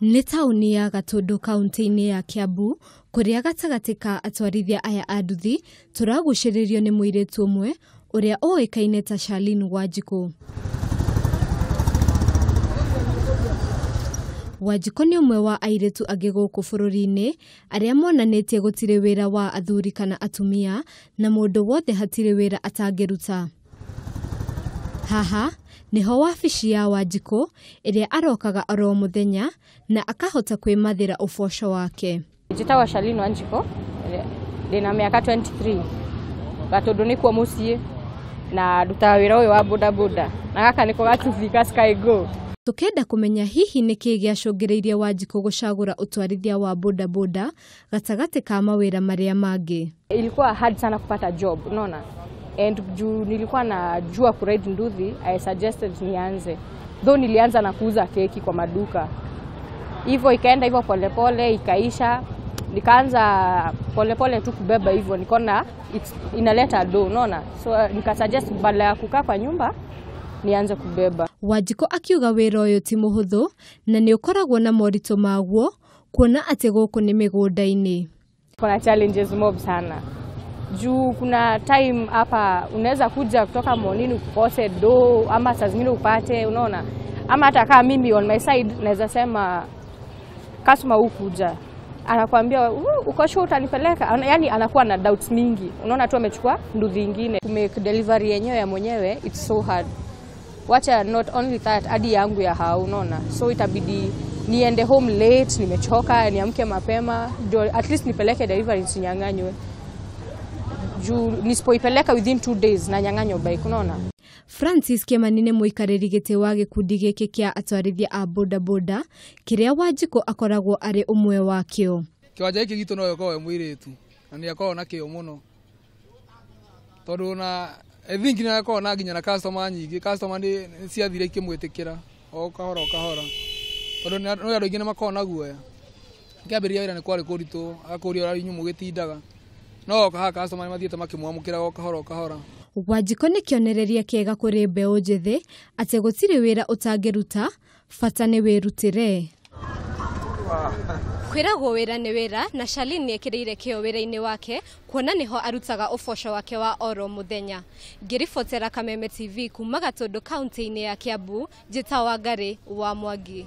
Nĩ taũni ya Gatũndũ kaũntĩ-inĩ ya Kiambu kũrĩa gatagatĩ ka atwarithia aya a nduthi tũragucĩrĩrio nĩ mũirĩtu ũmwe ũrĩa ũĩkaine ta Charlene Wanjikũ. Wanjikũ nĩ ũmwe wa airĩtu angĩ gũkũ bũrũri-inĩ arĩa monanĩtie gũtirĩ wĩra wa athuri kana atumia na mũndũ wothe hatirĩ wĩra atangĩruta. Haha nĩho wabici ya Wanjikũ ĩrĩa arokaga oro mũthenya na akahota kwĩmathĩra ũboco wake. Njĩtagwo Charlene Wanjikũ, ndĩna mĩaka 23, Gatũndũ nĩkuo mũciĩ na ndutaga wĩra ũyũ wa bodaboda na gaka nĩko gatuthi ka Sky Go. Tukenda kũmenya hihi nĩkĩ gĩacũngĩrĩirie Wanjikũ gũcagũra ũtwarithia wa bodaboda gatagatĩ ka mawĩra marĩa mangĩ. Ilikuwa hard sana kupata job, unaona? And juu nilikuwa najua kuride nduthi, I suggested nianze. Though nilianza na kuuza keki kwa maduka. Hivyo ikaenda hivyo polepole, ikaisha. Nikaanza polepole tu kubeba hivyo, nikaona inaleta do, unaona? So nikasuggest badala ya kukaa kwa nyumba nianze kubeba. Wanjikũ akiuga wĩra ũyũ ti mũhũthũ na nĩ ũkoragwo na moritũ maguo kuona atĩ gũkũ nĩ mĩgũnda-inĩ. Kuna challenges mob sana. Juu kuna time hapa unaweza kuja kutoka morning ukose do ama saa zingine upate, unaona? Ama hata kama mimi on my side naweza sema customer hukuja anakuambia uko sure utanipeleka, yani anakuwa na doubts mingi, unaona tu amechukua nduthi nyingine. Kumake delivery yenyewe ya mwenyewe it's so hard. Wacha not only that hadi yangu ya hao, unaona? So itabidi niende home late, nimechoka, niamke mapema ndio at least nipeleke delivery nisinyang'anywe. Juu nisipoipeleka within 2 days na nyang'anyo bike, unaona? Francis Kimani nĩ mũikarĩri gĩtĩ wa gĩkundi gĩkĩ kĩa atwarithia a bodaboda kĩrĩa Wanjikũ akoragwo arĩ ũmwe wakĩo. Kĩwanja gĩkĩ gitũ no gĩkoragwo mũirĩtu na nĩ akoragwo na kĩo mũno tondũ na I think nĩ akoragwo na nginya na customer nyingĩ, customer nĩ ciathire ikĩmwĩtĩkĩra o kahora o kahora tondũ no andũ aingĩ nĩ makoragwo na guoya. Ngĩambĩrĩria wĩra nĩ kwarĩ kũritũ, agakũria ũrĩa inyuĩ mũgĩtindaga no haha customer nĩ mathiĩte makĩmwamũkĩra o kahora o kahora. Wanjikũ nĩ kĩonereria kĩega kũrĩ mbeũ njĩthĩ atĩ gũtirĩ wĩra ũtangĩruta bata nĩ wĩrutĩre. Kwĩragwo wĩra nĩ wĩra na Charlene nĩ ekĩrĩire kĩo wĩra-inĩ wake kuona nĩho arutaga ũboco wake wa oro mũthenya. Ngĩribotera Kameme TV kuma Gatũndũ kaũntĩ-inĩ ya Kiambu, njĩtagwo Wangari wa Mwangi.